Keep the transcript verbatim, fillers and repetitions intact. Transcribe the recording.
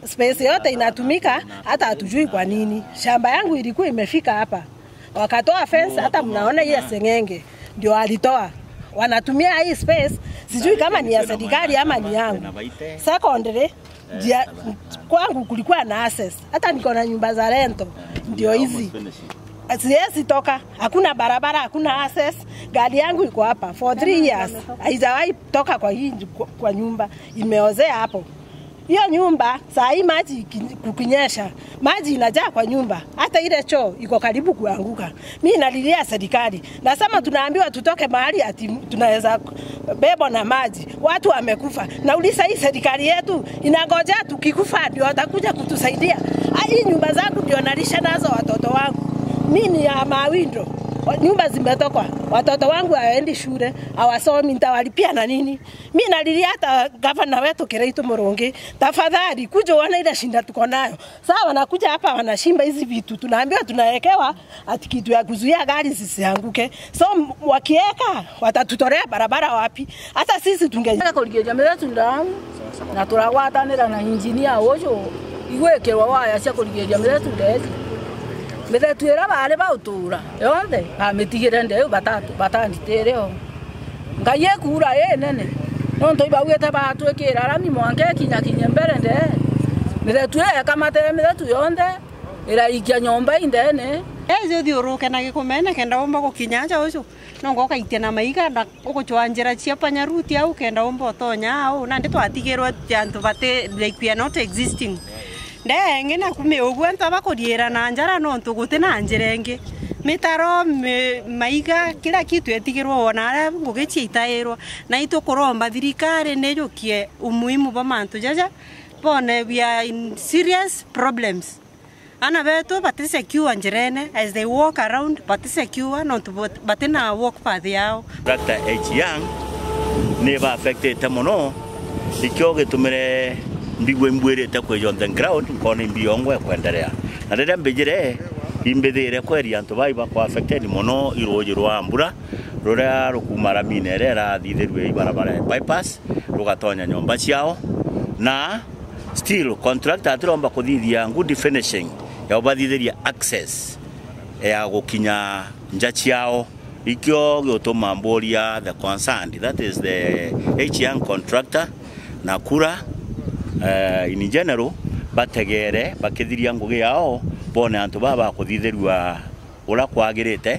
Space yote inatumika, hata hatujui kwa nini. Shamba yangu ilikuwa imefika hapa. Wakatoa fence, hata mnaona hiyo seng'enge. Ndio walitoa. Wanatumia hii space, sijui kama ni ya serikali ama ni yangu. Secondly, njia, kwangu kulikuwa na access. Hata niko na nyumba za rento. Ndio hizi. Siwezi toka. Hakuna barabara, hakuna access. Gari yangu iko hapa. For three years. Haijawahi toka kwa hii, kwa, kwa nyumba. Imeozea hapo. Hiyo nyumba, saa hii maji iki-, kukinyesha, maji inajaa kwa nyumba. Hata ile choo iko karibu kuanguka. Mi nalilia serikali. Nasema tunaambiwa tutoke mahali ati tunaweza bebwa na maji. Watu wamekufa. Nauliza, hii serikali yetu inangojea tukikufa ndio watakuja kutusaidia? Ah, hii nyumba zangu ndio nalisha nazo watoto wangu. Mi ni ya mawindo. Wa-, nyumba zimetokwa. Watoto wangu hawaendi shule, hawasomi, nitawalipia na nini? Mi nalilia hata gavana wetu Kiraitu Murungi, tafadhali kuja uone ile shinda tuko nayo. Saa wanakuja hapa wanashimba hizi vitu, tunaambiwa tunawekewa ati kitu ya kuzuia gari zisianguke. So, m-, wakiweka, watatutolea barabara wapi? Hata sisi tunge- Tega kurigiria mithetu ndamu, na turagwatanira na injinia uju, igwikirwa waya cia kurigiria mithetu nderi. Mithetu ira bari bautura yonthe, bamitigire ndeu, batatu, batanditire o. Ngai ikuura inene, nontu ibaugite batwikira rami mwanka ikinyakinye mbere ndee. Mithetu ii ekamatire mithetu yonthe, iraikia nyomba indene. Eeja uthiuruke na gikumene kenda umba gukinya aja uju, nonga ukaitia na maiga na ugucwa njira cia panyaruti au kenda umba utonya au. Nandi twatigirwe antu bati, like, we are not existing. Ndee ingi naku miugu antu abakuriira na njara nontu guti na njira ingi. Mitaro, mi-, maiga, kila kitu etigirwe wona aria ngugi ciaitairwa. Na itukuromba thirikari nijukie umuhimu bwa mantu jaja, bone we are in serious problems. Ana betu bati secure njirene, as they walk around, bati secure nontu bot-, bati na walk path yao. Doctor H Young ni ba affected mono, ikio gitumire mbigua imbwirite kwija on the ground, nkona imbi yongwa ikwenderea. Na riria mbijire, imbithire kweri antu bai bakwa affected mono i ruuji rwa mbura, ruria rukuuma ramine iria irathithirue ibarabara ya bypass, rugatonya nyomba ciao, na still contractor atiromba kuthithia good finishing ya ubathithiria access ya gukinya nja ciao. Ikio giutuma mburia the concerned, that is the H Young contractor, na KURA, eh, in general, bategere bakithiria ngugi yao, bone antu baba bakuthithirua uria kwagirite,